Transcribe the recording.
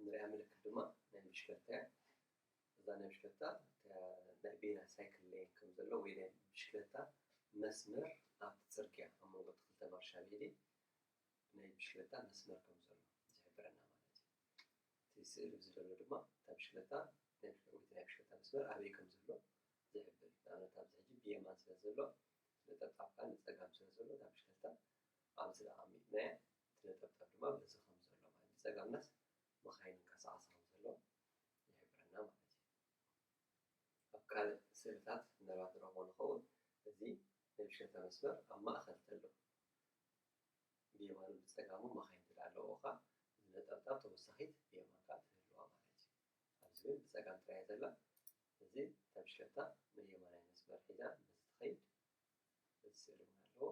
ንሪኣ ምልክት ድማ ናይ ብሽክለታ እያ። እዛ ናይ ብሽክለታ ናይ ቤና ሳይክል ሌን ከም ዘሎ ወይ ናይ ብሽክለታ መስመር ኣብቲ ፅርግያ ኣብ መንጎ ክልተ ማርሻ መሄዲ ናይ ብሽክለታ መስመር ከም ዘሎ ዝሕብረና ማለት እዩ። እቲ ስእሊ ኣብዚ ዘሎ ድማ እታ ብሽክለታ ወይ ናይ ብሽክለታ መስመር ኣበይ ከም ዘሎ ዝሕብር እዩ። ንኣብነት ኣብዚ ሕጂ ብየማን ስለ ዘሎ ነጠብጣብ ከዓ ንፀጋም ስለ ዘሎ እታ ብሽክለታ ኣብዚ ኣቐሚጥናያ እቲ ነጠብጣብ ድማ በዚ ከም ዘሎ ማለት ብፀጋምናስ መኻይን እንቀሳቐሳ ከም ዘሎ ይሕብረና ማለት እዩ። ኣብ ካልእ ስእልታት ምናልባት ንረኽቦ ንኸውን እዚ ናይ ብሽክለታ መስመር ኣብ ማእኸል ተሎ ብየማኑ ብፀጋሙ መኻይን ትዳ ኣለዎ ኻ እዚ ነጠብጣብ ተወሳኺት ብየማንካ ትህልዋ ማለት እዩ። ኣብዚ ግን ብፀጋም ጥራይ ዘላ እዚ እታ ብሽክለታ ናይ የማናይ መስመር ሒዛ በዚ ትኸይድ በዚ ስእሊ እውን ኣለዎ።